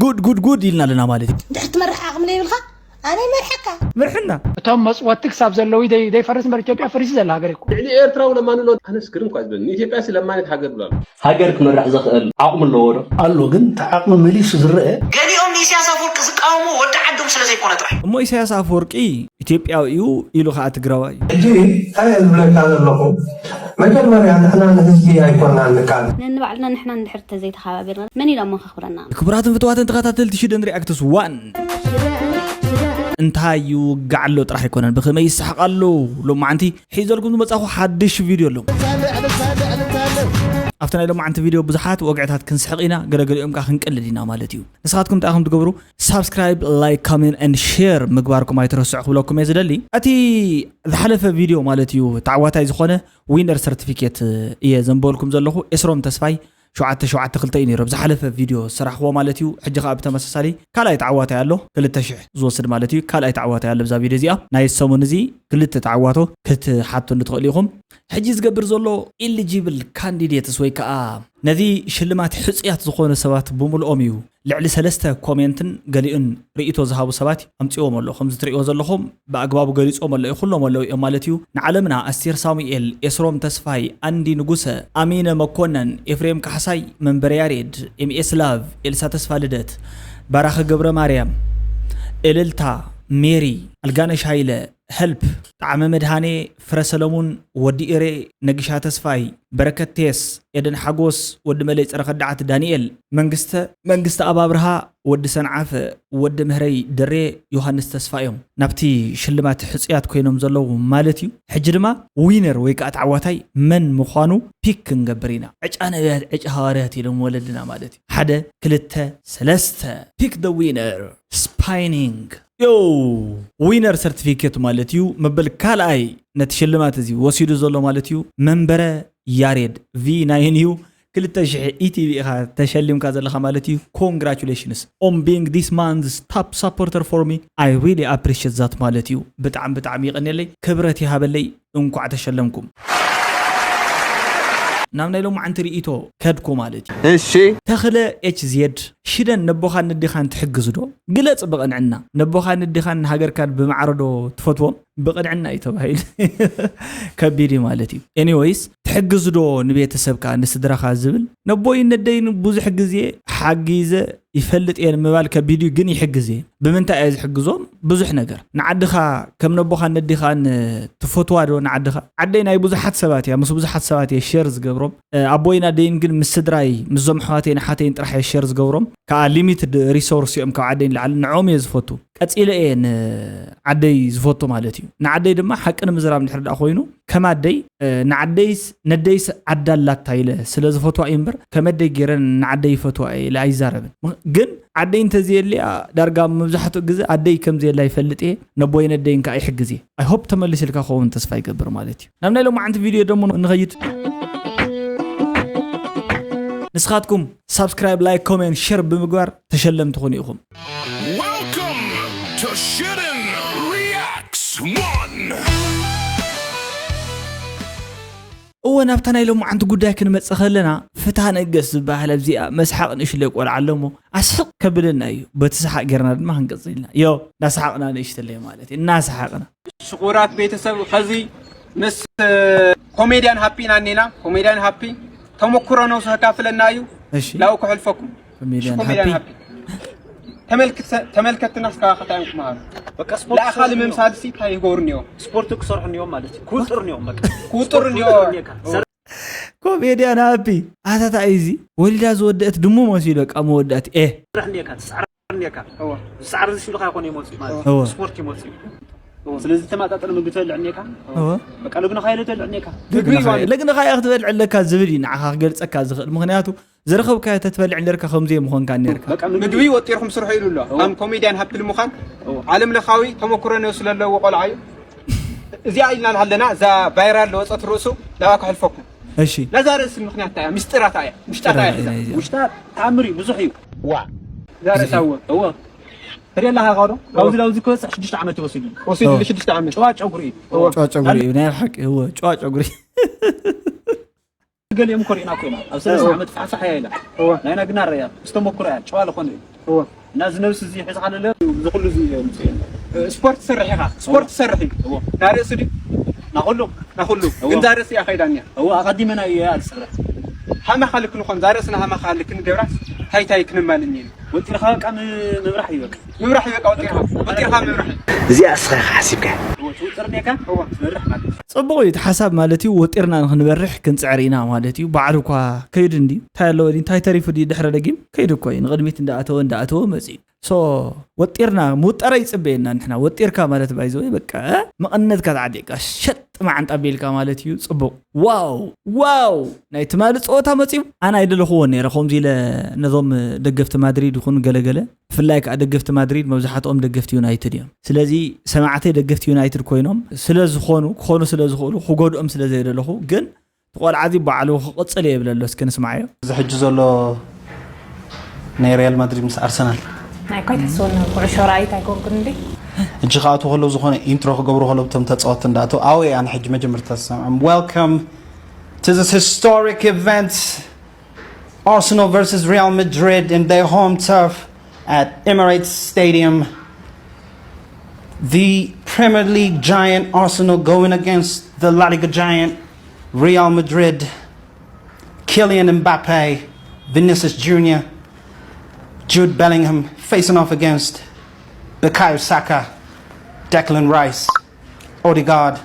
ጉድ ጉድ ጉድ ኢልና ኣለና ማለት እዩ። እንድሕር ትመርሕ ዓቕሚ ዘይብልካ ኣነ ይመርሐካ። ምርሕና። እቶም መፅወቲ ክሳብ ዘለዉ ደይ- ደይፈርስ እምበር ኢትዮጵያ ፈሪሱ ዘላ ሃገር እኮ። ልዕሊ ኤርትራዊ ለማኒ ኣሎ። ኣነስ ግርም እኳ ዝበል ንኢትዮጵያ ሲ ለማኒት ሃገር ብላሉ። ሃገር ክመርሕ ዘኽእል ዓቕሚ ኣለዎ ዶ? ኣሎ፣ ግን እቲ ዓቕሚ መሊሱ ዝረአ። ገሊኦም ንኢሳያስ ኣፈወርቂ ዝቃወሙ ወዲ ዓዶም ስለ ዘይኮነ ጥራሕ። እሞ ኢሳያስ ኣፈወርቂ ኢትዮጵያዊ እዩ ኢሉ ከዓ ትግራዋይ እዩ። ሕጂ እንታይ እየ ዝብለካ ዘለኹ? መጀመርያ ንሕና ንህዝቢ ኣይኮናን ንቃል። ነንባዕልና ንሕና እንድሕር ተዘይተኸባቢርና መን ኢሎም ከኽብረና? ክቡራትን ፍትዋትን ተኸታተልቲ ሽደን ሪኣክትስ ዋን፣ እንታይ ይውጋዕ ኣሎ ጥራሕ ኣይኮነን፣ ብኸመይ ይስሕቕ ኣሎ። ሎማዓንቲ ሒዘልኩም ዝመጻኹ ሓድሽ ቪድዮ ኣሎ። ኣብቲ ናይ ሎማዓንቲ ቪድዮ ብዙሓት ወግዕታት ክንስሕቕ ኢና፣ ገለገሊኦም ከዓ ክንቅልድ ኢና ማለት እዩ። ንስኻትኩም እንታይ ኢኹም ትገብሩ? ሳብስክራይብ፣ ላይክ፣ ኮሜንት ኤንድ ሼር ምግባርኩም ኣይትረስዑ ክብለኩም እየ ዝደሊ። እቲ ዝሓለፈ ቪድዮ ማለት እዩ፣ ተዓዋታይ ዝኾነ ዊነር ሰርቲፊኬት እየ ዘንበልኩም ዘለኹ። ኤስሮም ተስፋይ ሸውዓተ ሸውዓተ ክልተ እዩ ነይሩ፣ ኣብ ዝሓለፈ ቪድዮ ዝሰራሕክዎ ማለት እዩ። ሕጂ ከዓ ብተመሳሳሊ ካልኣይ ተዓዋታይ ኣሎ፣ ክልተ ሽሕ ዝወስድ ማለት እዩ። ካልኣይ ተዓዋታይ ኣሎ ብዛ ቪድዮ እዚኣ። ናይ ሰሙን እዚ ክልተ ተዓዋቶ ክትሓቱ ንትኽእሉ ኢኹም። ሕጂ ዝገብር ዘሎ ኢሊጂብል ካንዲዴትስ ወይ ከዓ ነዚ ሽልማት ሕፁያት ዝኾኑ ሰባት ብምልኦም እዩ። ልዕሊ ሰለስተ ኮሜንትን ገሊኡን ርእይቶ ዝሃቡ ሰባት ኣምፅዎም ኣሎ። ከምዚ ትርእይዎ ዘለኹም ብኣግባቡ ገሊፆም ኣለዉ፣ ኩሎም ኣለዉ እዮም ማለት እዩ። ንዓለምና ኣስቴር ሳሙኤል፣ ኤስሮም ተስፋይ፣ ኣንዲ ንጉሰ፣ ኣሚነ መኮነን፣ ኤፍሬም ካሕሳይ፣ መንበረ ያሬድ፣ ኤምኤስ ላቭ፣ ኤልሳ ተስፋ ልደት፣ ባራኺ ገብረ ማርያም፣ እልልታ፣ ሜሪ፣ ኣልጋነሽ ሃይለ፣ ሄልፕ፣ ጣዕመ መድሃኔ፣ ፍረ ሰለሙን፣ ወዲ ኤሬ፣ ነግሻ ተስፋይ፣ በረከት ቴስ፣ ኤደን ሓጎስ፣ ወዲ መለይ ጸረ ከዳዓት ዳንኤል መንግስተ፣ መንግስተ ኣብ ኣብርሃ፣ ወዲ ሰንዓፈ፣ ወዲ ምህረይ ድሬ፣ ዮሃንስ ተስፋ እዮም ናብቲ ሽልማት ሕጹያት ኮይኖም ዘለዉ ማለት እዩ። ሕጂ ድማ ዊነር ወይ ከዓ ተዓዋታይ መን ምዃኑ ፒክ ክንገብር ኢና። ዕጫ ነቢያት፣ ዕጫ ሃዋርያት ኢሎም ወለድና ማለት እዩ። ሓደ፣ ክልተ፣ ሰለስተ። ፒክ ደ ዊነር። ስፓይኒንግ። ዮ፣ ዊነር ሰርቲፊኬት ማለት እዩ። መበል ካልኣይ ነቲ ሽልማት እዚ ወሲዱ ዘሎ ማለት እዩ መንበረ ያሬድ ቪ ናይን እዩ። ክልተ ሽሕ ኢቲቪ ኢኻ ተሸሊምካ ዘለኻ ማለት እዩ። Congratulations on being this month's top supporter for me, I really appreciate that ማለት እዩ። ብጣዕሚ ብጣዕሚ ይቐንየለይ፣ ክብረት ይሃበለይ። እንኳዕ ተሸለምኩም። ናብ ናይ ሎማዓንቲ ርእይቶ ከድኩ ማለት እዩ። እሺ። ተኽለ ኤች ዜድ፣ ሽደን ነቦኻን ነዴኻን ትሕግዝ ዶ? ግለጽ ብቕንዕና። ነቦኻን ነዴኻን ንሃገርካን ብማዕረ ዶ ትፈትዎም? ብቕንዕና እዩ ተባሂሉ። ከቢድ እዩ ማለት እዩ። ኤኒወይስ፣ ትሕግዝ ዶ ንቤተሰብካ ንስድራኻ ዝብል? ነቦይን ነደይን ብዙሕ ግዜ ሓጊዘ ይፈልጥ እየ ንምባል ከቢድ እዩ፣ ግን ይሕግዝ እየ። ብምንታይ እየ ዝሕግዞም? ብዙሕ ነገር። ንዓድኻ ከም ነቦኻን ነዴኻን ትፈትዋ ዶ ንዓድኻ? ዓደይ ናይ ብዙሓት ሰባት እያ፣ ምስ ብዙሓት ሰባት እየ ሼር ዝገብሮም። እ፣ ኣቦይን ኣደይን ግን ምስ ስድራይ፣ ምስዞም ኣሕዋተይን ኣሓተይን ጥራሕ እየ ሼር ዝገብሮም። ከዓ ሊሚትድ ሪሶርስ እዮም ካብ ዓደይ ንላዕሊ፣ ንዕኦም እየ ዝፈቱ። ቀጺለ እየ ንዓደይ ዝፈቱ ማለት እዩ። ንዓደይ ድማ ሓቂ ንምዝራብ እንድሕር ደኣ ኮይኑ፣ ከም ኣደይ፣ እ፣ ንዓደይስ፣ ነደይስ ዓዲ ኣላታ ኢለ ስለ ዝፈትዋ እዩ እምበር፣ ከም ኣደይ ገይረ ንዓደይ ይፈትዋ እየ ኢለ ኣይዛረብን። ምኽ-፣ ግን ዓደይ እንተዘየልያ፣ ዳርጋ መብዛሕትኡ ግዜ ኣደይ ከም ዘየላ ይፈልጥ እየ፣ ነቦይን ኣደይን ከዓ ይሕግዝ እየ። ኣይ ሆፕ ተመሊስልካ ክኸውን ተስፋ ይገብር ማለት እዩ። ናብ ናይ ሎማዓንቲ ቪድዮ ደሞ ንኸይድ። ንስኻትኩም ሳብስክራይብ፣ ላይክ፣ ኮሜንት፣ ሼር ብምግባር ተሸለምቲ ኩኑ ኢኹም። Welcome to Shitten Reacts one. እወ፣ ናብታ ናይ ሎማዓንቲ ጉዳይ ክንመጽእ ከለና፣ ፍትሃ ነገስ ዝበሃል ኣብዚኣ መስሓቕ ንእሽለይ ቆልዓ ኣሎ እሞ፣ ኣስሕቕ ከብለና እዩ። በቲ ሰሓቕ ጌርና ድማ ክንቅጽል ኢና። ዮ፣ እናሰሓቕና ንእሽተለይ ማለት እዩ። እናሰሓቕና። ሽኩራት ቤተሰብ፣ ኸዚ ምስ ኮሜድያን ሃፒ ኢና እኔና። ኮሜድያን ሃፒ ተሞክሮ ነውሱ ከካፍለና እዩ። እሺ። ላው ከሕልፈኩም። ኮሜድያን ኮሜድያን ሃፒ። ሃፒ። ተመልክተ-፣ ተመልከትና እስካ ከታዮም ክመሃሩ። በቃ ስፖርት ለኣኻሊ ክሰርሑ ምምሳል ሲ እንታይ ይገብሩ እኒኦ? ስፖርት ክሰርሑ እኒኦም ማለት እዩ። ክውጥር እኒኦም በቃ። ክውጥር እኒኦ። ክውጥር እኒኦ። ኮሜድያን ሃፒ። ኣታታ እዚ ወሊዳ ዝወደአት ድሙ መሲሉ በቃ መወዳእቲ። ኤ። ትሰርሕ እኒካ፣ ትጻዕር እኒካ። እወ። ዝጻዕር ዝሽሉ ካይኮነ ይመጽእ ማለት እዩ። እወ። ስፖርት ይመጽእ። እወ። ስለዚ ተማጣጠነ ምግቢ ትበልዕ እኒካ። እወ። በቃ ልግንኻ ኢለ ትበልዕ እኒካ። ልግንኻ፣ ልግንኻ ኢኻ ክትበልዕ ኣለካ ዝብል እዩ ንዓኻ ክገልጸካ ዝኽእል። ምኽንያቱ ዝረኸብካዮ ተትበልዕ ነርካ ከምዚ ምኾንካ ነርካ። በቃ ምግቢ ወጢርኩም ስርሑ ኢሉ ኣሎ። እወ። ከም ኮሜድያን ሃፒ ንምዃን እወ። ዓለም ለኻዊ ተመኩሮ ነብሱ ለለዎ ቆልዓ እዩ። እዚኣ ኢልና ኣለና፣ እዛ ቫይራል ለወጸት ርእሱ ናባ ክሕልፈኩም። እሺ። ነዛ ርእሲ ምኽንያት እንታይ እያ? ምስጢራታ እያ። ምስጢራታ እያ ምስጢራታ እያ። እያ። ውሽጣ ተኣምር እዩ፣ ብዙሕ እዩ። ዋ። እዛ ርእሳ እወ። እወ። ትሪኦ ኣለኻ ዶ? እወ። ካብዚ ላብዚ ክበጽሕ ሽዱሽተ ዓመት ይወስድ እዩ። ወሲዱ እወ። ሽዱሽተ ዓመት። ጨዋ ጨጉሪ እዩ። እወ። ጨዋ ጨጉሪ እዩ፣ ናይ ሓቂ፣ እወ፣ ጨዋ ጨጉሪ። ገሊኦም እኮ ርኢና እኮ ኢና። ኣብ ሰለስተ እወ። ዓመት ፋሕፋሕ እያ ኢላ። እወ። ናይና ግና ረያ፣ ምስ ተመኩሮ እያ፣ ጨዋ ዝኾነ እዩ። እና እዚ ነብሲ እዚ ሒዝካ ለለ እዚ ኩሉ እዚ ምፅእ ስፖርት ትሰርሕ ኢኻ። ስፖርት ትሰርሕ እዩ። እዎ። ናርእሲ ድዩ? ናኩሉ ናኩሉ ግን ዛርእሲ እያ ከይዳኒያ። እዎ ኣቐዲመና እዩ ኣልስረ ሃማኻ ልክ ንኾን ዛርእስና ሃማኻ ልክ ንገብራ ታይታይ ክንማልኝ እዩ። ወጢርካ በቃ ም- ምብራሕ እዩ በቃ ምብራሕ እዩ በቃ ወጢርካ ወጢርካ ምብራሕ። እዚኣ እስኻ ኢኻ ሓሲብካ። እዎ ትውጥር ኔካ ትመርሕ ማለት እዩ። ጽቡቕ እዩ እቲ ሓሳብ ማለት እዩ። ወጢርና ንክንበርሕ ክንጽዕር ኢና ማለት እዩ። ባዕሉ እኳ ከይዱ እንዲ እንታይ ኣለዎ ድዩ? እንታይ ተሪፉ ድዩ? ድሕረ ደጊም ከይዱ እኮ እዩ። ንቕድሚት እንዳኣተወ እንዳኣተወ መጽኡ። ሶ ወጢርና ምውጠረ ይጽበየና ንሕና። ወጢርካ ማለት ባይዘወይ በቃ መቐነትካ ተዓጢቕካ ሸጥ መዓንጣ ኣቢልካ ማለት እዩ። ጽቡቕ ዋው ዋው ናይ ትማሊ ጸወታ መጺኡ ኣነ ኣይደለኹዎ ነረ ከምዚ ኢለ ነዞም ደገፍቲ ማድሪድ ይኹን ገለገለ ብፍላይ ከዓ ደገፍቲ ማድሪድ መብዛሕትኦም ደገፍቲ ዩናይትድ እዮም። ስለዚ ሰማዕተይ ደገፍቲ ዩናይትድ ኮይኖም ስለ ዝኾኑ ክኾኑ ስለ ዝኽእሉ ክጎድኦም ስለ ዘይደለኹ ግን እቲ ቆልዓ እዚ ባዕሉ ክቕፅል እየ ይብለሎ እስኪ ንስማዓዮ። እዚ ሕጂ ዘሎ ናይ ሪያል ማድሪድ ምስ ኣርሰናል ናይ ኳይ ተስወኒ ኩዕሾ ረኣይት ኣይኮንኩን እንዲ ሕጂ ክኣትዉ ከለዉ ዝኾነ ኢንትሮ ክገብሩ ከለዉ እቶም ተፃወትቲ እንዳኣተዉ ኣወይ ኣነ ሕጂ መጀመርታ ዝሰምዖም welcome to this historic event Arsenal versus Real Madrid in their home turf at Emirates Stadium. The Premier League giant Arsenal going against the La Liga giant Real Madrid. Kylian Mbappe, Vinicius Junior, Jude Bellingham facing off against Bukayo Saka, Declan Rice, Odegaard.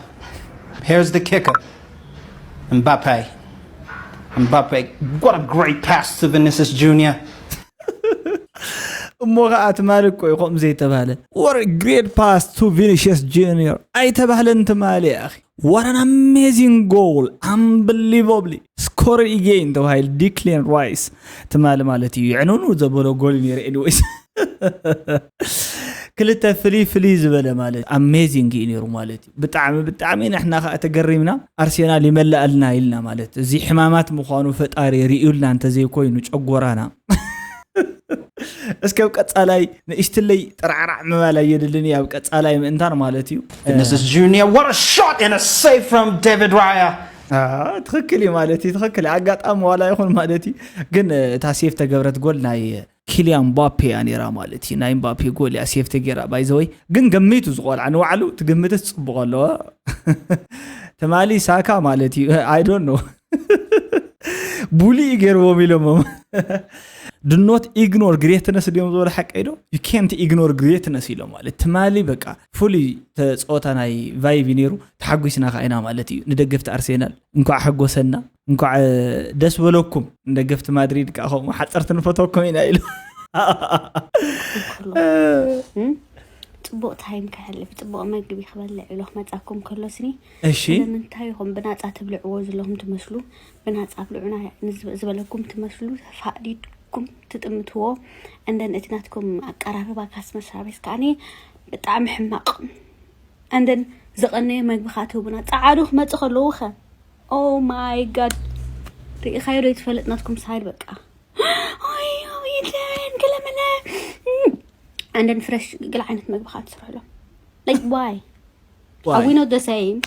Here's the kicker. Mbappe. Mbappe. What a great pass to Vinicius Junior. እሞ ከዓ ትማሊ እኮ እዩ ከምኡ ዘይተባለ what a great pass to Vinicius Junior ኣይተባህለን ትማሊ ኣኺ what an amazing goal unbelievably score again ተባሂሉ Declan Rice ትማሊ ማለት እዩ ይዕኑኑ ዘበሎ ጎል ነይሩ anyways ክልተ ፍልይ ፍልይ ዝበለ ማለት ኣሜዚንግ እዩ ነይሩ ማለት እዩ ብጣዕሚ ብጣዕሚ ንሕና ከዓ ተገሪምና ኣርሴናል ይመልኣልና ኢልና ማለት እዚ ሕማማት ምዃኑ ፈጣሪ ርእዩልና እንተዘይኮይኑ ጨጎራና እስከ ኣብ ቀፃላይ ንእሽትለይ ጥራዕራዕ ምባል ኣየድልን እዩ ኣብ ቀፃላይ ምእንታን ማለት እዩ Vinicius Junior, what a shot and a save from David Raya. ትክክል እዩ ማለት እዩ ትክክል ኣጋጣሚ ዋላ ይኹን ማለት እዩ ግን እታ ሴፍ ተገብረት ጎል ናይ ኪሊያን ምባፔ እያ ነይራ ማለት እዩ ናይ ምባፔ ጎል እያ ሴፍ ተገይራ ባይዘወይ ግን ገሚቱ ዝቆልዓ ንባዕሉ ትግምትስ ፅቡቅ ኣለዋ ትማሊ ሳካ ማለት እዩ I don't know ቡሊ ገይርዎም ኢሎሞም do not ignore greatness ድዮም ዝበሉ ሓቀይ ዶ you can't ignore greatness ኢሎም ማለት ትማሊ በቃ ፍሉይ ተፀወታ ናይ vibe ነይሩ ተሓጒስና ከዓ ኢና ማለት እዩ ንደገፍቲ ኣርሴናል እንኳዕ ሓጎሰና እንኳዕ ደስ በለኩም ንደገፍቲ ማድሪድ ከዓ ከምኡ ሓፀርቲ ንፈተኩም ኢና ኢሉ ጽቡቕ ታይም ከሕልፍ ጽቡቕ መግቢ ክበልዕ ኢሉ ክመጻኩም ከሎ ስኒ እሺ ስለምንታይ ኢኹም ብናጻ ትብልዕዎ ዘለኹም ትመስሉ ብናጻ ብልዑና ዝበለኩም ትመስሉ ተፋዲድኩም ትጥምትዎ እንደን እቲ ናትኩም ኣቀራርባ ካስመር ሳርቪስ ከዓኒ ብጣዕሚ ሕማቕ እንደን ዝቐነየ መግቢ ከዓ ትህቡና ጻዓዱ ክመጽእ ከለዉ ኸ Oh my god ርኢኻዮ ዶ ይትፈልጥ ናትኩም ሳይድ በቃ ኣዮ ይደን ገለመለ and then fresh ገለ ዓይነት መግቢ ከዓ ትስርሕሎም like why are we not the same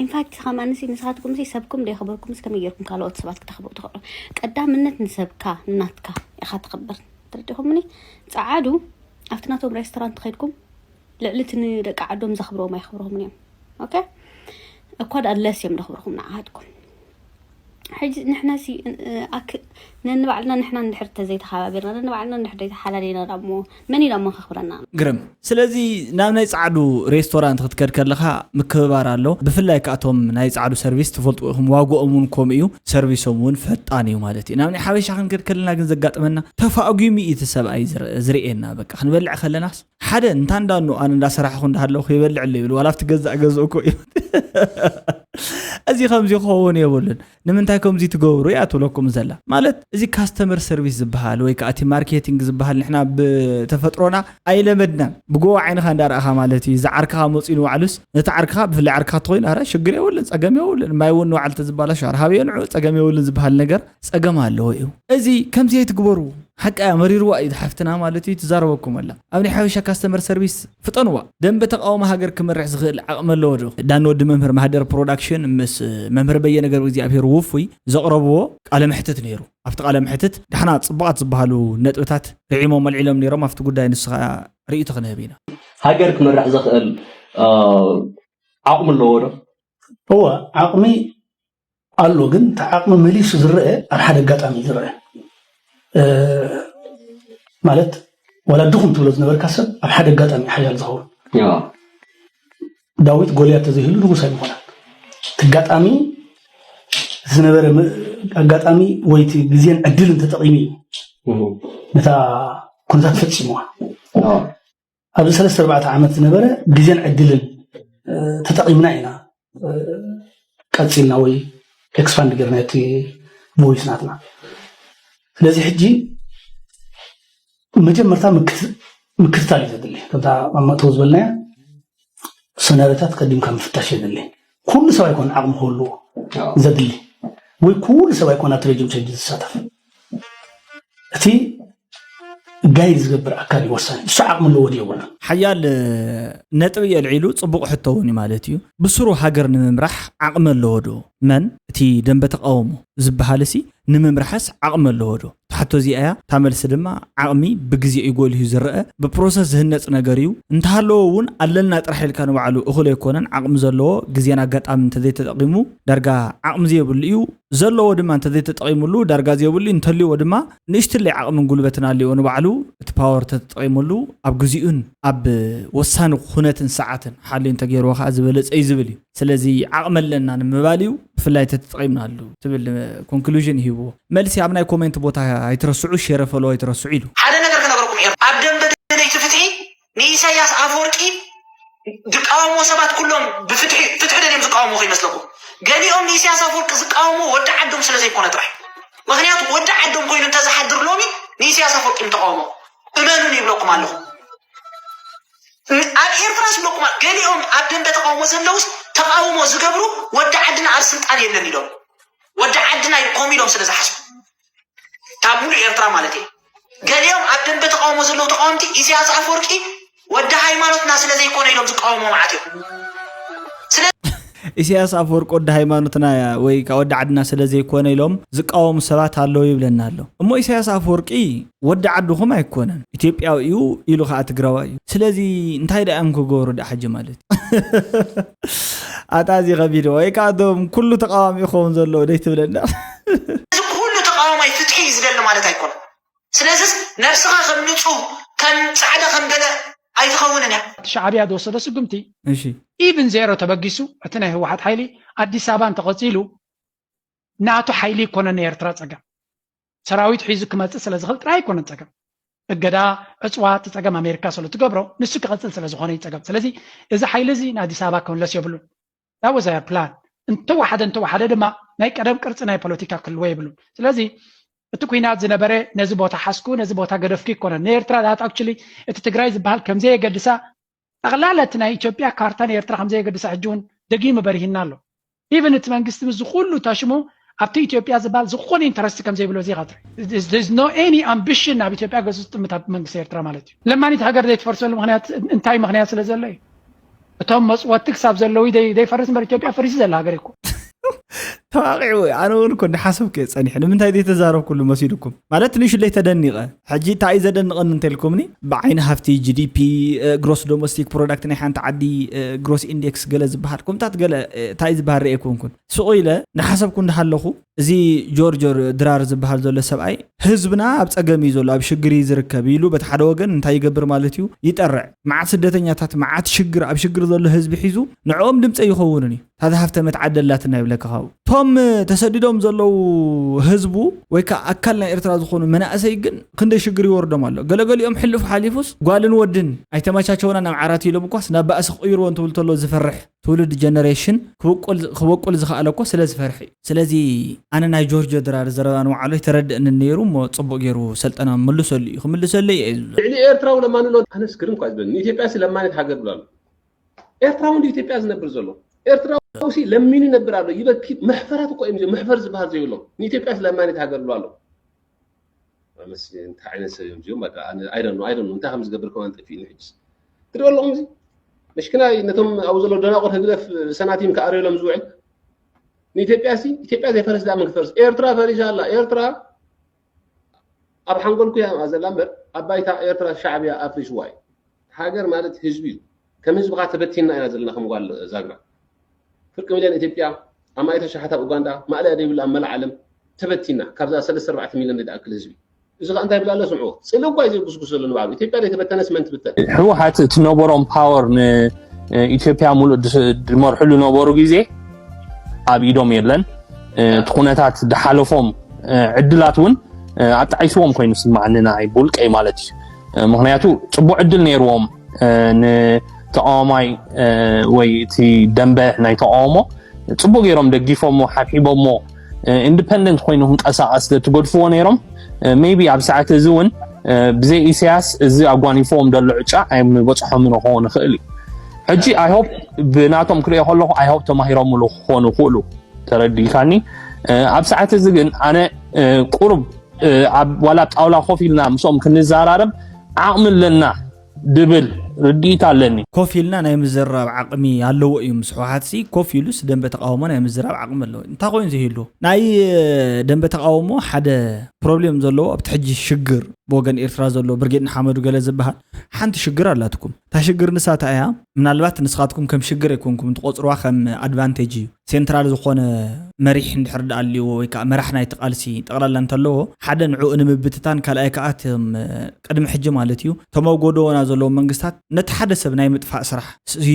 in fact ከማንሲ ንስኻትኩም ሲ ሰብኩም ደይኸበርኩም ስ ከመይ ጌርኩም ካልኦት ሰባት ክተኽብሩ ትኽእሉ ቀዳምነት ንሰብካ ንናትካ ኢኻ ትኽብር ተረዲኹምኒ ጸዓዱ ኣብቲ ናቶም ሬስቶራንት ከይድኩም ልዕሊ እቲ ንደቂ ዓዶም ዘኽብርዎም ኣይኽብርኹምን እዮም okay እኳ ደኣ ለስ እዮም ዘኽብርኹም ንዓኻትኩም ሕጂ ንሕና ሲ ኣክ ነንባዕልና ንሕና እንድሕር ተዘይተሓባቢርና ነንባዕልና እንድሕር ዘይተሓላለና ዳሞ መን ኢሎሞ ከኽብረና ግርም ስለዚ ናብ ናይ ጻዕዱ ሬስቶራንት ክትከድ ከለኻ ምክብባር ኣሎ ብፍላይ ከኣቶም ናይ ጻዕዱ ሰርቪስ ትፈልጡ ኢኹም ዋግኦም እውን ከምኡ እዩ ሰርቪሶም እውን ፈጣን እዩ ማለት እዩ ናብ ናይ ሓበሻ ክንከድ ከለና ግን ዘጋጥመና ተፋጒሙ እዩ እቲ ሰብኣይ ዝር- ዝርእየና በቃ ክንበልዕ ከለናስ ሓደ እንታ እንዳኖ ኣነ እንዳሰራሕኹ እንዳሃለኹ ይበልዕ ኣሎ ይብል ዋላ ኣብቲ ገዛእ ገዝኡ እኮ እዩ እዚ ከምዚ ክኸውን የብሉን ንምንታይ ከምዚ ትገብሩ እያ ትብለኩም ዘላ ማለት እዚ ካስተመር ሰርቪስ ዝበሃል ወይ ከዓ እቲ ማርኬቲንግ ዝበሃል ንሕና ብተፈጥሮና ኣይለመድናን ብጎቦ ዓይንኻ እንዳረእኻ ማለት እዩ ዝዓርክኻ መፅኡ ንባዕሉስ ነቲ ዓርክኻ ብፍላይ ዓርክኻ ተኮይኑ ኣረ ሽግር የብሉን ፀገም የብሉን ማይ እውን ንባዕሉ ተዝባላሽ ኣረ ሃበዮ ንዑ ፀገም የብሉን ዝበሃል ነገር ፀገም ኣለዎ እዩ እዚ ከምዚ ኣይትግበሩ ሓቃ መሪርዋ እዩ ሓፍትና ማለት እዩ ትዛረበኩም ኣላ። ኣብ ናይ ሓበሻ ካስተመር ሰርቪስ ፍጠንዋ። ደንበ ተቃውሞ ሃገር ክመርሕ ዝኽእል ዓቕሚ ኣለዎ ዶ? ዳን ወዲ መምህር ማህደር ፕሮዳክሽን ምስ መምህር በየነ ገብረ እግዚኣብሔር ውፉይ ዘቕረብዎ ቃለ መሕትት ነይሩ። ኣብቲ ቃለ መሕትት ዳሕና ጽቡቓት ዝበሃሉ ነጥብታት ርዒሞም ኣልዒሎም ነይሮም። ኣብቲ ጉዳይ ንስኻ ርእይቶ ክንህብ ኢና። ሃገር ክመርሕ ዘኽእል ዓቕሚ ኣለዎ ዶ? እወ ዓቕሚ ኣሎ፣ ግን እቲ ዓቕሚ መሊሱ ዝረአ ኣብ ሓደ ኣጋጣሚ እዩ ዝረአ። ማለት ዋላ ድኹም ትብሎ ዝነበርካ ሰብ ኣብ ሓደ ኣጋጣሚ ሓያል ዝኸውን። ዳዊት ጎልያድ ተዘይህሉ ንጉስ ኣይምኾነን። እቲ ኣጋጣሚ ዝነበረ ኣጋጣሚ ወይ እቲ ግዜን ዕድልን ተጠቒሙ እዩ ነታ ኩነታት ፈፂምዋ። ኣብዚ ሰለስተ ኣርባዕተ ዓመት ዝነበረ ግዜን ዕድልን ተጠቒምና ኢና ቀፂልና ወይ ኤክስፓንድ ጌርና እቲ ቮይስ ናትና። ስለዚ ሕጂ መጀመርታ ምክትታል እዩ ዘድሊ። ከምታ ኣብ መእተዊ ዝበልናያ ሰነርታት ቀዲምካ ምፍታሽ የድሊ። ኩሉ ሰብ ኣይኮነ ዓቕሚ ክህልዎ ዘድሊ ወይ ኩሉ ሰብ ኣይኮነ ኣብቲ ሬጅም ቸንጅ ዝሳተፍ። እቲ ጋይድ ዝገብር ኣካል እዩ ወሳኒ። እሱ ዓቕሚ ኣለዎ ድዩ የብሉን። ሓያል ነጥቢ የልዒሉ፣ ፅቡቕ ሕቶ እውን እዩ ማለት እዩ። ብስሩ ሃገር ንምምራሕ ዓቕሚ ኣለዎ ዶ? መን እቲ ደንበ ተቃውሞ ዝበሃል ሲ ንምምራሕስ ዓቕሚ ኣለዎ ዶ? እታ ሕቶ እዚኣ እያ። እታ መልሲ ድማ ዓቕሚ ብግዜ እዩ ጎሊሁ ዝረአ፣ ብፕሮሰስ ዝህነፅ ነገር እዩ። እንተሃለዎ እውን ኣለና ጥራሕ ኢልካ ንባዕሉ እኹል ኣይኮነን። ዓቕሚ ዘለዎ ግዜን ኣጋጣሚ እንተዘይተጠቒሙ ዳርጋ ዓቕሚ ዘይብሉ እዩ። ዘለዎ ድማ እንተዘይተጠቒሙሉ ዳርጋ ዘይብሉ እዩ። እንተልዎ ድማ ንእሽትለይ ዓቕምን ጉልበትን ኣልዎ ንባዕሉ እቲ ፓወር ተተጠቒሙሉ ኣብ ግዚኡን ኣብ ወሳኒ ኩነትን ሰዓትን ሓልዩ እንተገይርዎ ከዓ ዝበለፀ እዩ ዝብል እዩ። ስለዚ ዓቕሚ ኣለና ንምባል እዩ ብፍላይ ተተጠቒምናሉ ትብል ኮንክሉዥን ይህብዎ። መልሲ ኣብ ናይ ኮሜንት ቦታ ኣይትረስዑ፣ ሼር ፈሎ ኣይትረስዑ ኢሉ። ሓደ ነገር ክነግረኩም እየ። ኣብ ደንበ ደለይቲ ፍትሒ ንኢሳያስ ኣፈወርቂ ዝቃወምዎ ሰባት ኩሎም ብፍትሒ ፍትሒ ደልዮም ዝቃወምዎ ከይመስለኩም። ገሊኦም ንኢሳያስ ኣፈወርቂ ዝቃወምዎ ወዲ ዓዶም ስለ ዘይኮነ ጥራሕ። ምክንያቱ ወዲ ዓዶም ኮይኑ እንተዝሓድር ሎሚ ንኢሳያስ ኣፈወርቂ ምተቃወሞ። እመኑን ይብለኩም ኣለኹ። ኣብ ኤርትራ ዝብለኩም ገሊኦም ኣብ ደንበ ተቃውሞ ዘለውስ ተቃውሞ ዝገብሩ ወዲ ዓድና ኣብ ስልጣን የለን ኢሎም ወዲ ዓድና ይቆም ኢሎም ስለ ዝሓስቡ ካብ ሙሉእ ኤርትራ ማለት እየ። ገሊኦም ኣብ ደንበ ተቃውሞ ዘለዉ ተቃወምቲ ኢሳያስ ኣፈወርቂ ወዲ ሃይማኖትና ስለ ዘይኮነ ኢሎም ዝቃወሙ መዓት እዮም። ኢሳያስ ኣፈወርቂ ወዲ ሃይማኖትና ወይ ከዓ ወዲ ዓድና ስለ ዘይኮነ ኢሎም ዝቃወሙ ሰባት ኣለዉ ይብለና ኣሎ። እሞ ኢሳያስ ኣፈወርቂ ወዲ ዓድኹም ኣይኮነን፣ ኢትዮጵያዊ እዩ ኢሉ ከዓ ትግራዋይ እዩ። ስለዚ እንታይ ደኣ እዮም ክገብሩ ደኣ ሕጂ ማለት እዩ? ኣታ እዚ ከቢድ ወይ ከዓ እቶም ኩሉ ተቃዋሚ ይኸውን ዘለዎ ደይ ትብለና። እዚ ኩሉ ተቃዋማይ ፍትሒ እዩ ዝደሊ ማለት ኣይኮነን። ስለዚስ ነብስኻ ከም ንጹህ ከም ጻዕዳ ከም ገለ ኣይትኸውንን እያ። እቲ ሻዕብያ ዝወሰዶ ስጉምቲ እሺ ኢቭን ዜሮ ተበጊሱ እቲ ናይ ህወሓት ሓይሊ ኣዲስ ኣበባ እንተቐፂሉ ናቱ ሓይሊ ይኮነን ናይ ኤርትራ ፀገም ሰራዊት ሒዙ ክመፅእ ስለ ዝኽእል ጥራይ ኣይኮነን ፀገም እገዳ እፅዋት ፀገም ኣሜሪካ ስለ ትገብሮ ንሱ ክቐፅል ስለ ዝኾነ እዩ ፀገም ስለዚ እዚ ሓይሊ እዚ ንኣዲስ ኣበባ ክምለስ የብሉን That was a plan። እንተወሓደ እንተወሓደ ድማ ናይ ቀደም ቅርፂ ናይ ፖለቲካ ክህልዎ የብሉን። ስለዚ እቲ ኲናት ዝነበረ ነዚ ቦታ ሓዝኩ ነዚ ቦታ ገደፍኩ ኣይኮነን። ንኤርትራ that actually እቲ ትግራይ ዝበሃል ከምዘየገድሳ ጠቕላላ እቲ ናይ ኢትዮጵያ ካርታ ንኤርትራ ከምዘየገድሳ ሕጂ እውን ደጊሙ በሪሂና ኣሎ። Even እቲ መንግስቲ ምስዚ ኩሉ ተሽሙ ኣብቲ ኢትዮጵያ ዝበሃል ዝኾነ ኢንተረስት ከምዘይብሎ እዚ ይኸትሪ። There's no any ambition ኣብ ኢትዮጵያ ገጹ ዝጥምት ኣብ መንግስቲ ኤርትራ ማለት እዩ። ለማኒት ሃገር ዘይትፈርሰሉ ምክንያት እንታይ ምክንያት ስለ ዘሎ እዩ? እቶም መፅወቲ ክሳብ ዘለዉ ዘይፈርስ እምበር ኢትዮጵያ ፈሪሲ ዘላ ሃገር እኮ ተዋቂዑ ኣነ እውን እኮ እንዳሓሰብኩ እየ ፀኒሐ ንምንታይ ዘይተዛረብኩሉ መሲልኩም ማለት ንሽለይ ተደኒቐ ሕጂ እንታይ እዩ ዘደንቐኒ እንተልኩምኒ ብዓይኒ ሃፍቲ ጂዲፒ ግሮስ ዶሜስቲክ ፕሮዳክት ናይ ሓንቲ ዓዲ ግሮስ ኢንዴክስ ገለ ዝበሃል ከምታት ገለ እንታይ ዝበሃል ርኤ ኮንኩን ሱቕ ኢለ እንዳሓሰብኩ እንዳሃለኹ እዚ ጆርጆ ድራር ዝበሃል ዘሎ ሰብኣይ ህዝብና ኣብ ፀገም እዩ ዘሎ ኣብ ሽግር እዩ ዝርከብ ኢሉ በቲ ሓደ ወገን እንታይ ይገብር ማለት እዩ ይጠርዕ መዓት ስደተኛታት መዓት ሽግር ኣብ ሽግር ዘሎ ህዝቢ ሒዙ ንዕኦም ድምፀ ይኸውንን እዩ ታዛ ሃፍተ መትዓዲ ኣላትና ይብለካ ካብኡ ቶም ተሰዲዶም ዘለዉ ህዝቡ ወይ ከዓ ኣካል ናይ ኤርትራ ዝኾኑ መናእሰይ ግን ክንደይ ሽግር ይወርዶም ኣሎ ገለገሊኦም ሕልፉ ሓሊፉስ ጓልን ወድን ኣይተመቻቸውና ናብ ዓራት ኢሎም እኳስ ናብ ባእሲ ክቕይርዎ እንትብል ተሎ ዝፈርሕ ትውልድ ጀነሬሽን ክበቁል ዝኽኣለ እኮ ስለ ዝፈርሕ እዩ። ስለዚ ኣነ ናይ ጆርጆ ድራር ዘረባ ንባዕሉ ኣይተረድእንን ነይሩ እሞ ጽቡቕ ገይሩ ሰልጠና ምልሰሉ እዩ ክምልሰለይ እየ ዝብሎ። ልዕሊ ኤርትራዊ ለማኒ ኣሎ ኣነስ ግርም እኳ እዩ ዝብለኒ ንኢትዮጵያሲ ለማኒት ሃገር ብሎ ኣሎ። ኤርትራዊ እንድዩ ኢትዮጵያ ዝነብር ዘሎ። ኤርትራዊሲ ለሚኑ ይነብር ኣሎ ይበኪ መሕፈራት እኮ እዮም እዚኦም መሕፈር ዝበሃል ዘይብሎም ንኢትዮጵያሲ ለማኒት ሃገር ብሎ ኣሎ። መስ እንታይ ዓይነት ሰብ እዮም እዚኦም? በቃ ኣነ፣ I don't know፣ I don't know እንታይ ከም ዝገብር ከማን ጠፊእኒ። ሕጅስ ትሪኦ ኣለኹም፣ እዚ መሽኪናይ ነቶም ኣብኡ ዘለዉ ደናቑር ህግደፍ ሰናቲም ክኣርዮሎም ዝውዕል ንኢትዮጵያ ሲ ኢትዮጵያ ዘይፈርስ ዳኣ መን ክፈርስ? ኤርትራ ፈሪሳ ኣላ። ኤርትራ ኣብ ሓንጎልኩ እያ ዘላ እምበር ኣብ ባይታ ኤርትራ ሻዕብያ ኣፍሪስዋ እዩ። ሃገር ማለት ህዝቢ እዩ። ከም ህዝቢ ከዓ ተበቲንና ኢና ዘለና ከም ጓል ዛግራ። ፍርቂ ሚልዮን ኢትዮጵያ፣ ኣማኢት ኣሽሓት ኣብ ኡጋንዳ፣ ማእለያ ዘይብሉ ኣብ መላእ ዓለም ተበቲንና፣ ካብዛ ሰለስተ ኣርባዕተ ሚልዮን ዘይትኣክል ህዝቢ። እዚ ከዓ እንታይ ይብል ኣሎ ስምዑ። ፅልኢ እኳ እዩ ዘጉስጉስ ዘሎ ንባዕሉ። ኢትዮጵያ ዘይተበተነስ መን ትብተን? ህወሓት እቲ ነበሮም ፓወር ንኢትዮጵያ ሙሉእ ድስ- ድመርሕሉ ነበሩ ግዜ ኣብ ኢዶም የለን። እቲ ኩነታት ድሓለፎም ዕድላት እውን ኣጣዒስዎም ኮይኑ ስማዓኒ ንዓይ ብውልቀይ ማለት እዩ። ምክንያቱ ፅቡቅ ዕድል ነይርዎም ንተቃዋማይ ወይ እቲ ደንበ ናይ ተቃውሞ ፅቡቅ ገይሮም ደጊፎሞ ሓብሒቦሞ ኢንዲፐንደንት ኮይኑ ክንቀሳቀስ ትገድፍዎ ነይሮም። ሜቢ ኣብ ሰዓት እዚ እውን ብዘይ ኢሳያስ እዚ ኣጓኒፍዎም ዘሎ ዕጫ ኣይምበፅሖምን ክኸውን ይኽእል እዩ። ሕጂ I hope ብናቶም ክሪኦ ከለኹ I hope ተማሂሮምሉ ክኾኑ ይኽእሉ። ተረዲእካኒ? ኣብ ሰዓት እዚ ግን ኣነ ቁሩብ ኣብ ዋላ ኣብ ጣውላ ኮፍ ኢልና ምስኦም ክንዘራረብ ዓቕሚ ኣለና ድብል ርድኢት ኣለኒ። ኮፍ ኢልና ናይ ምዝራብ ዓቕሚ ኣለዎ እዩ። ምስ ህወሓት ሲ ኮፍ ኢሉስ ደንበ ተቃውሞ ናይ ምዝራብ ዓቕሚ ኣለዎ። እንታይ ኮይኑ ዘይህሉ ናይ ደንበ ተቃውሞ ሓደ ፕሮብሌም ዘለዎ ኣብቲ ሕጂ ሽግር ብወገን ኤርትራ ዘሎ ብርጌድ ንሓመዱ ገለ ዝበሃል ሓንቲ ሽግር ኣላትኩም። እታ ሽግር ንሳታ እያ። ምናልባት ንስኻትኩም ከም ሽግር ኣይኮንኩም ትቆፅርዋ ከም ኣድቫንቴጅ እዩ። ሴንትራል ዝኾነ መሪሕ እንድሕር ደኣ ኣልዎ ወይ ከዓ መራሕ ናይቲ ቃልሲ ጠቕላላ እንተለዎ ሓደ ንዕኡ ንምብትታን ካልኣይ ከዓ እቶም ቅድሚ ሕጂ ማለት እዩ እቶም ኣብ ጎደቦና ዘለዉ መንግስታት ነቲ ሓደ ሰብ ናይ ምጥፋእ ስራሕ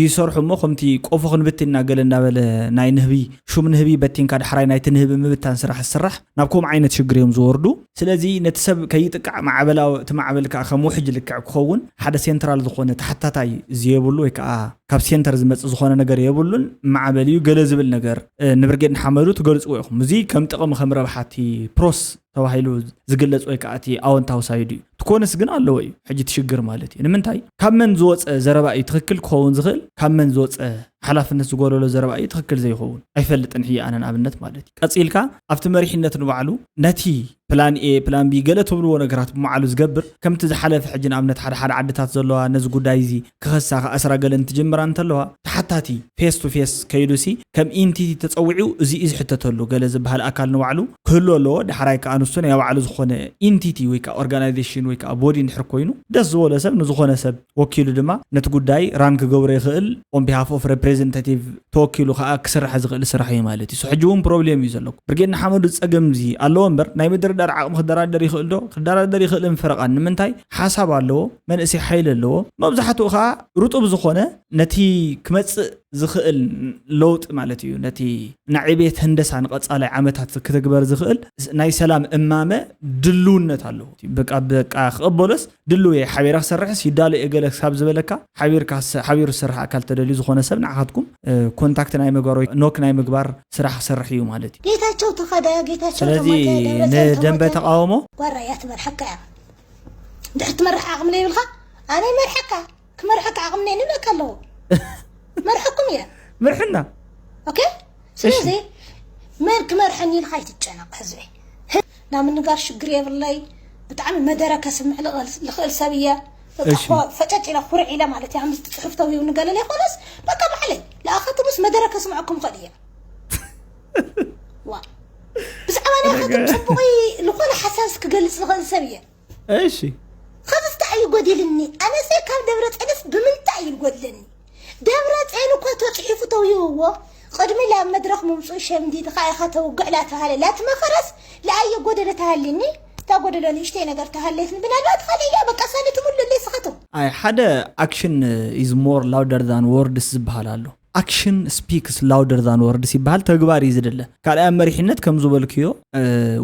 ይሰርሑ እሞ ከምቲ ቆፎ ክንብትን ኢና ገለ እንዳበለ ናይ ንህቢ ሹም ንህቢ በቲንካ ዳሕራይ ናይቲ ንህቢ ምብታን ስራሕ ዝስራሕ ናብ ከምኡ ዓይነት ሽግር እዮም ዝወርዱ። ስለዚ ነቲ ሰብ ከይጥቃዕ ማዕበላዊ እቲ ማዕበል ከዓ ከም ውሕጅ ልክዕ ክኸውን ሓደ ሴንትራል ዝኾነ ተሓታታይ ዘየብሉ ወይ ከዓ ካብ ሴንተር ዝመፅእ ዝኾነ ነገር የብሉን። ማዕበል እዩ ገለ ዝብል ነገር ንብርጌድ ንሓመዱ ትገልፅዎ ኢኹም። እዚ ከም ጥቕሚ ከም ረብሓቲ ፕሮስ ተባሂሉ ዝግለፅ ወይ ከዓ እቲ ኣወንታዊ ሳይዱ እዩ። ትኮንስ ግን ኣለዎ እዩ ሕጂ ትሽግር ማለት እዩ። ንምንታይ ካብ መን ዝወፀ ዘረባ እዩ ትኽክል ክኸውን ዝኽእል፣ ካብ መን ዝወፀ ሓላፍነት ዝጎደሎ ዘረባ እዩ ትኽክል ዘይኸውን ኣይፈልጥን። ሕጂ ኣነ ንኣብነት ማለት እዩ ቀፂልካ ኣብቲ መሪሕነት ንባዕሉ ነቲ ፕላን ኤ ፕላን ቢ ገለ ትብልዎ ነገራት ብመዓሉ ዝገብር ከምቲ ዝሓለፈ ሕጂ ንኣብነት ሓደ ሓደ ዓድታት ዘለዋ ነዚ ጉዳይ እዚ ክኸሳ ክኣስራ ገለ እንትጅምራ እንተለዋ ተሓታቲ ፌስ ቱ ፌስ ከይዱ ሲ ከም ኢንቲቲ ተፀዊዑ እዚ እዩ ዝሕተተሉ ገለ ዝበሃል ኣካል ንባዕሉ ክህሉ ኣለዎ። ዳሕራይ ከዓ ንሱ ናይ ባዕሉ ዝኾነ ኢንቲቲ ወይ ከዓ ኦርጋናይዜሽን ወይ ከዓ ቦዲ እንድሕር ኮይኑ ደስ ዝበሎ ሰብ ንዝኾነ ሰብ ወኪሉ ድማ ነቲ ጉዳይ ራን ክገብሮ ይኽእል on behalf of representative ተወኪሉ ከዓ ክስራሕ ዝኽእል ስራሕ እዩ ማለት እዩ። ሕጂ እውን ፕሮብሌም እዩ ዘለኩም። ብርጌድ ንሓመዱ ፀገም እዚ ኣለዎ እምበር ናይ ምድርዳር ዓቕሚ ክደራደር ይኽእል ዶ? ክደራደር ይኽእል ምፍረቓን ንምንታይ ሓሳብ ኣለዎ፣ መንእሰይ ሓይሊ ኣለዎ። መብዛሕትኡ ከዓ ርጡብ ዝኾነ ነቲ ክመፅእ ዝኽእል ለውጢ ማለት እዩ ነቲ ንዕቤት ህንደሳ ንቐፃላይ ዓመታት ክትግበር ዝኽእል ናይ ሰላም እማመ ድልውነት ኣለዎ። በቃ በቃ ክቕበሎስ ድልው እየ ሓቢረ ክሰርሕስ ይዳሎ እየ ገለ ክሳብ ዝበለካ ሓቢርካ ሓቢሩ ዝሰርሕ ኣካል ተደልዩ ዝኾነ ሰብ ንዓኻትኩም ኮንታክት ናይ ምግባር ወይ ኖክ ናይ ምግባር ስራሕ ክሰርሕ እዩ ማለት እዩ። ጌታቸው ተኸደ፣ ጌታቸው ስለዚ ተሞተ፣ ደብረጽዮን ንደንበ ተሞተ። ተቃውሞ ጓራ እያ ትመርሐካ እያ። ድሕር ትመርሕ ዓቕሚ ዘይብልካ ኣነ ይመርሐካ። ክመርሐካ ዓቕሚ እኒአኒ ይብለካ ኣለዎ። መርሐኩም እየ። መርሕና። ኦኬ? ስለዚ መን ክመርሐኒ ኢልካ ኣይትጨነቕ ህዝበይ። ናብ ምንጋር ሽግር የብለይ። ብጣዕሚ መደረ ከስምዕ ልኽእል- ልኽእል ሰብ እየ። በቃ እሺ። ኮ- ፈጨጭ ኢለ ኩርዕ ኢለ ማለት እየ። ከምዚ ጽሑፍ ተውሂቡ ንገለ ዘይኮነስ በቃ ባዕለይ ለኣኸትሙስ መደረ ከስምዐኩም ኽእል እየ። ዋ ብዛዕባ ናይ ኣኻትም ጽቡቕ ዝኾነ ሓሳብ ክገልጽ ዝኽእል ሰብ እየ። እሺ። ኸዚ እንታይ እዩ ጎዲልኒ? ኣነሰ ካብ ደብረ ጼንስ ብምንታይ እዩ ጎድለኒ? ደብረ ጼን እኮ ተጽሒፉ ተውሂብዎ ቅድሚ ላብ መድረኽ ምምፅኡ ሸምዲድኻ ኢኻ ተውግዕ ላተሃለ ላትመኸረስ ለኣየ ጎደለ ተሃልኒ እታ ጎደሎ ንእሽተይ ነገር ተሃለየት ምናልባት ኻሊእ እያ በቃ ሳለ ትሙሉ ለይ ስኸተው ኣይ ሓደ action is more louder than words ዝበሃል ኣሎ። Action speaks louder than words ይበሃል። ተግባር እዩ ዝድለ። ካልኣይ ኣብ መሪሕነት ከም ዝበልክዮ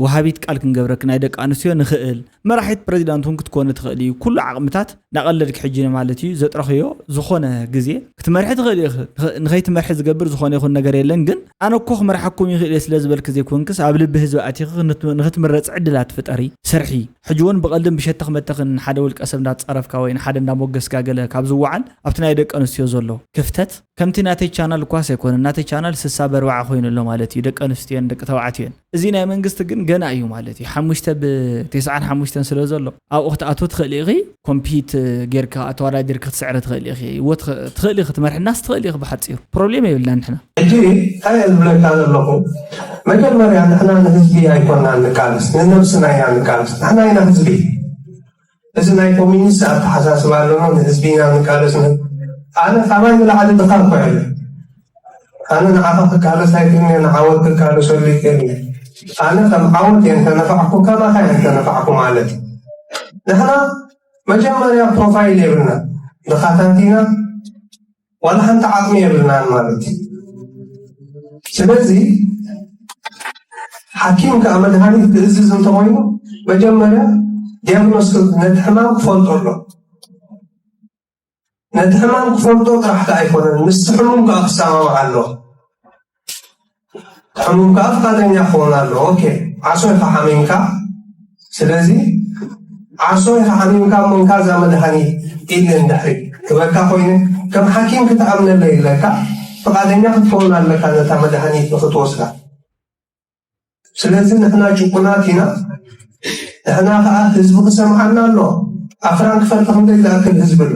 ወሃቢት ቃል ክንገብረክ ናይ ደቂ ኣንስትዮ ንኽእል መራሒት ፕሬዚዳንት እውን ክትኮኒ ትኽእል እዩ። ኩሉ ዓቕምታት እናቐለድክ ሕጂ ማለት እዩ ዘጥረኽዮ ዝኾነ ግዜ ክትመርሒ ትኽእል ኢኺ። ንኸይትመርሒ ዝገብር ዝኾነ ይኹን ነገር የለን። ግን ኣነ እኮ ክመርሓኩም ይኽእል እየ ስለ ዝበልክ ዘይኮንክስ ኣብ ልቢ ህዝቢ ኣቲኺ ንኽትምረፂ ዕድላት ፍጠሪ፣ ስርሒ። ሕጂ እውን ብቐልድን ብሸተኽ መተኽን ንሓደ ውልቀ ሰብ እንዳተፃረፍካ ወይ ንሓደ እንዳሞገስካ ገለ ካብ ዝወዓል ኣብቲ ናይ ደቂ ኣንስትዮ ዘሎ ክፍተት ከምቲ ናተ ናተይ ቻናል እኳስ ኣይኮነን፣ ናተይ ቻናል ስሳ በርባዓ ኮይኑ ኣሎ ማለት እዩ፣ ደቂ ኣንስትዮን ደቂ ተባዕትዮን። እዚ ናይ መንግስቲ ግን ገና እዩ ማለት እዩ። ሓሙሽተ ብተስዓን ሓሙሽተን ስለ ዘሎ ኣብኡ ክትኣትው ትኽእል ኢኺ። ኮምፒት ጌርካ ተወዳዲርካ ክትስዕሪ ትኽእል ኢኺ። እዎ ትኽ- ትኽእል ኢኺ፣ ትመርሕናስ ትኽእል ኢኺ። ብሓፂሩ ፕሮብሌም የብልና ንሕና። ሕጂ እንታይ እየ ዝብለካ ዘለኹ? መጀመርያ ንሕና ንህዝቢ ኣይኮናን ንቃለስ፣ ንነብስና ኢና ንቃለስ። ንሕና ኢና ህዝቢ። እዚ ናይ ኮሚኒስት ኣተሓሳስባ ኣለና፣ ንህዝቢ ኢና ንቃለስ። ን- ኣነ ካባይ ንላዕሊ ድኻ እኮ የለ። ኣነ ንዓኻ ክቃለስ ኣይክእልን እየ፣ ንዓወት ክቃለሰሉ ይክእል እየ። ኣነ ከም ዓወት እየ እንተነፋዕኩ፣ ከማኻ እየ እንተነፋዕኩ ማለት እዩ። ንሕና መጀመርያ ፕሮፋይል የብልና፣ ድኻታት ኢና፣ ዋላ ሓንቲ ዓቕሚ የብልናን ማለት እዩ። ስለዚ ሓኪም ከዓ መድሃኒት ክእዝዝ እንተኮይኑ መጀመርያ ዲያግኖስ ነቲ ሕማም ክፈልጦ ኣሎ። ነቲ ሕማም ክፈልጦ ጥራሕ ከዓ ኣይኮነን፣ ምስቲ ሕሙም ከዓ ክሰማማዕ ኣሎ። ሕሙም ከዓ ፍቃደኛ ክኸውን ኣሎ። ኦኬ፣ ዓሶ ኢኻ ሓሚምካ፣ ስለዚ ዓሶ ኢኻ ሓሚምካ እሞ እንካ እዛ መድሃኒት ኢለ እንድሕሪ ክበካ ኮይነ፣ ከም ሓኪም ክትኣምነለይ ኢለካ ፍቃደኛ ክትከውን ኣለካ ነታ መድሃኒት ንክትወስዳ። ስለዚ ንሕና ጭቁናት ኢና። ንሕና ከዓ ህዝቢ ክሰምዓና ኣሎ። ኣብ ፍራንክፈርት ክንደይ ዝኣክል ህዝቢ ኣሎ?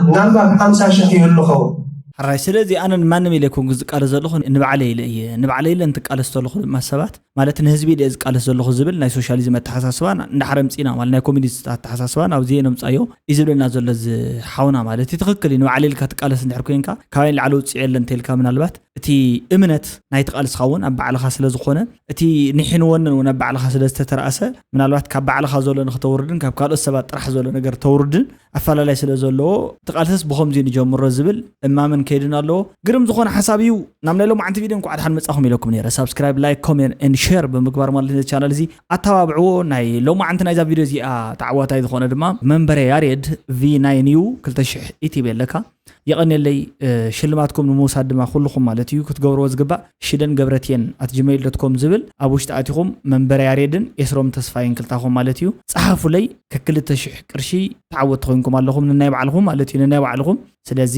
ምናልባት ሓምሳ ሽሕ ይህሉ ኸውን። ሕራይ ስለዚ ኣነ ንማንም ኢለ ኣይኮንኩ ዝቃለስ ዘለኹ፣ ንባዕለይ ኢለ እየ። ንባዕለይ ኢለ እንትቃለስ ዘለኹ ድማ ሰባት ማለት ንህዝቢ ኢለ ዝቃለስ ዘለኹ ዝብል ናይ ሶሻሊዝም ኣተሓሳስባ እንዳሓረ ምፅና ማለት ናይ ኮሚኒስት ኣተሓሳስባ ናብ ዜ ነምፃዮ እዩ ዝብለና ዘሎ እዚ ሓውና ማለት እዩ። ትኽክል እዩ። ንባዕለይ ኢልካ ትቃለስ እንድሕር ኮይንካ ካባይ ንላዕሊ ውፅእ የለን እንተልካ ምናልባት እቲ እምነት ናይቲ ቃልስኻ እውን ኣብ ባዕልኻ ስለ ዝኾነ እቲ ንሕንወንን እውን ኣብ ባዕልኻ ስለ ዝተተርኣሰ ምናልባት ካብ ባዕልኻ ዘሎ ንክተውርድን ካብ ካልኦት ሰባት ጥራሕ ዘሎ ነገር ተውርድን ኣፈላላይ ስለ ዘለዎ እቲ ቃልስስ ብኸምዚ ንጀምሮ ዝብል እማምን ከይድን ኣለዎ። ግርም ዝኾነ ሓሳብ እዩ። ናብ ናይ ሎማዓንቲ ቪድዮ እንኳዕ ደሓን መጻኹም ኢለኩም ነይረ። ሳብስክራይብ፣ ላይክ፣ ኮሜንት ኤንድ ሼር ብምግባር ማለት ነዚ ቻናል እዚ ኣተባብዕዎ። ናይ ሎማዓንቲ ናይዛ ቪድዮ እዚኣ ተዓዋታይ ዝኾነ ድማ መንበረ ያሬድ ቪ ናይን እዩ። ክልተ ሽሕ ኢቲቢ ኣለካ። የቐንየለይ። ሽልማትኩም ንምውሳድ ድማ ኩልኹም ማለት እዩ ክትገብርዎ ዝግባእ ሽደን ገብረትየን ኣት ጂሜይል ዶት ኮም ዝብል ኣብ ውሽጢ ኣቲኹም መንበረ ያሬድን ኤስሮም ተስፋይን ክልታኹም ማለት እዩ ጸሓፉለይ። ከክልተ ሽሕ ቅርሺ ተዓወትቲ ኮይንኩም ኣለኹም ንናይ ባዕልኹም ማለት እዩ ንናይ ባዕልኹም። ስለዚ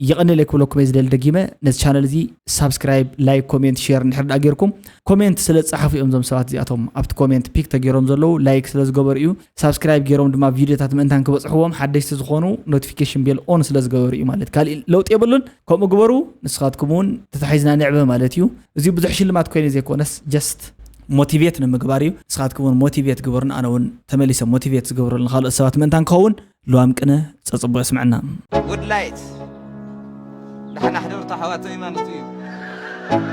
የቐንየለይ ክብለኩም እየ ዝደሊ። ደጊመ ነዚ ቻነል እዚ ሳብስክራይብ፣ ላይክ፣ ኮሜንት፣ ሼር እንድሕር ደኣ ጌርኩም ኮሜንት ስለ ዝጸሓፉ እዮም እዞም ሰባት እዚኣቶም ኣብቲ ኮሜንት ፒክ ተገይሮም ዘለዉ። ላይክ ስለ ዝገበሩ እዩ። ሳብስክራይብ ገይሮም ድማ ቪድዮታት ምእንታን ክበጽሕዎም ሓደሽቲ ዝኾኑ ኖቲፊኬሽን ቤል ኦን ስለ ዝገበሩ እዩ ማለት። ካሊእ ለውጢ የብሉን። ከምኡ ግበሩ። ንስኻትኩም እውን ተታሒዝና ንዕበ ማለት እዩ። እዚ ብዙሕ ሽልማት ኮይኑ ዘይኮነስ ጀስት ሞቲቬት ንምግባር እዩ። ንስኻትኩም እውን ሞቲቬት ግበሩን ኣነ እውን ተመሊሰ ሞቲቬት ዝገብረሉ ካልኦት ሰባት ምእንታን ክኸውን። ልዋም ቅነ ጸጽቦ የስምዐና። ውድላይት ደሓን ኣሕደርቱ ኣሕዋተይ ማለት እዩ።